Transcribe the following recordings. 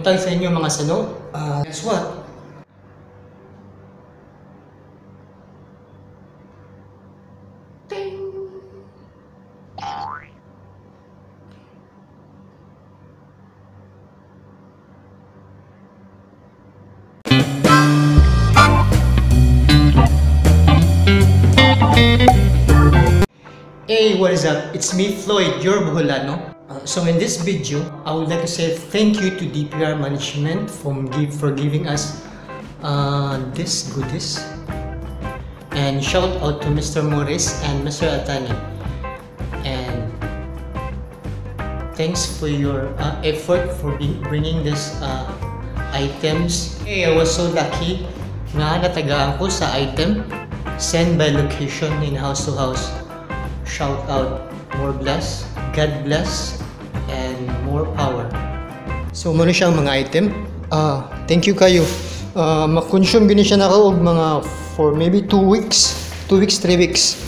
Buntag sa inyo, mga sano. Guess what? Ting! Hey, what is up? It's me, Floyd, your Boholano. So in this video, I would like to say thank you to DPR management for giving us this goodies. And shout out to Mr. Morris and Mr. Atani. And thanks for your effort for bringing this items. Hey, I was so lucky nga natagaan ko sa item send by location in house to house. Shout out, more bless, God bless, and more power. So, muna siya ang mga item. Thank you kayo. Makonsume gini siya nako og mga for maybe 2 weeks, 2 weeks, 3 weeks.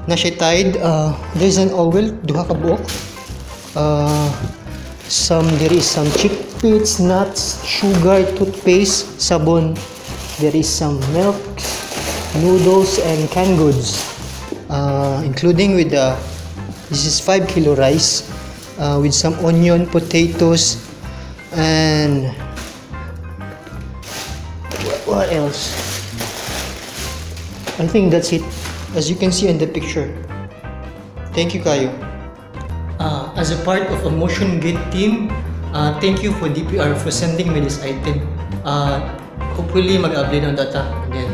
Na siya tied. There's an oil, duha ka buok. There is some chickpeas, nuts, sugar, toothpaste, sabon. There is some milk, noodles, and canned goods. Including with the, this is 5 kilo rice, with some onion, potatoes, and what else? I think that's it, as you can see in the picture. Thank you kayo. As a part of a Motion Gate team, thank you for DPR for sending me this item. Hopefully mag-update on data again.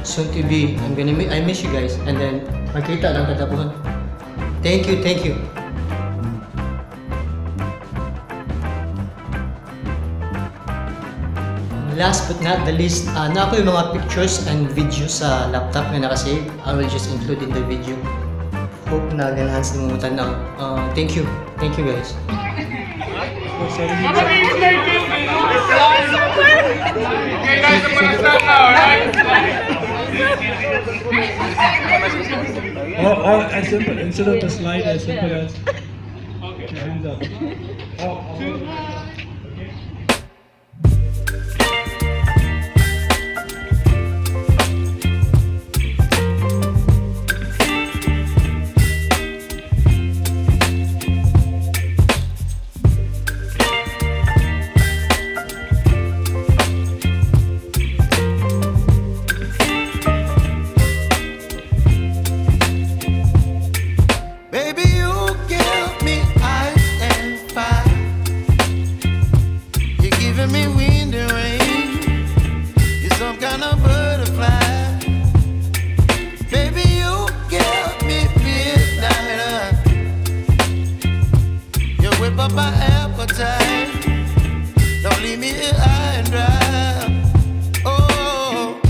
Soon to be, I miss you guys, and then magkita lang katapuhan. Thank you, thank you. Last but not the least, na ako yung mga pictures and videos sa laptop na nakasave. I will just include in the video. Hope na ganahan sa mga tanaw. Thank you. Thank you guys. Or as simple, instead of the slide, as simple as hands up. Two. My appetite, don't leave me here high and dry. Oh,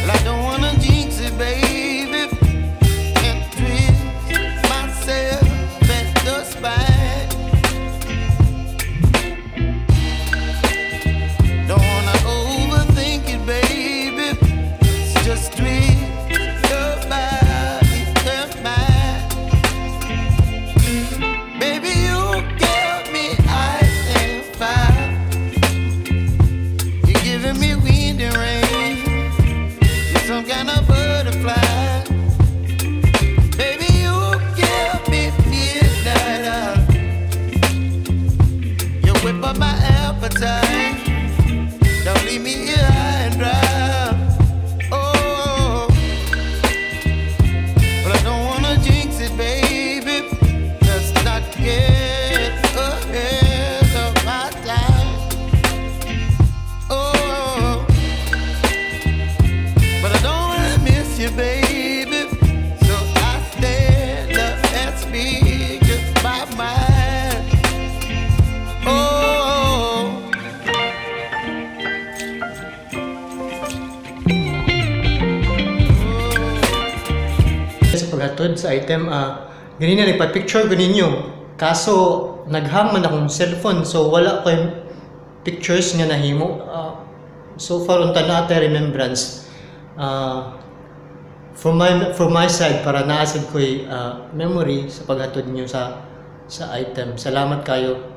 well, I don't wanna jinx it, baby, and twist myself at the spine. Don't wanna overthink it, baby. It's just twist your body and mine. Baby, you give me ice and fire. You're giving me wind and rain. You're some kind of butterfly. Baby, you give me midnight. You whip up my appetite. Don't leave me here high and dry. Oh, but I don't wanna jinx it, baby. Let's not get ahead of my time. Oh, but I don't wanna miss you, baby. So I stand up and speak just my mind. Oh. Sa paghatod sa item, ganina nagpa-picture ko ninyo. Kaso naghang man akong cellphone, so wala ko yung pictures nga nahimo. So far unta na ata remembrance. For my side, para naasad ko'y memory sa paghatod niyo sa item. Salamat kayo.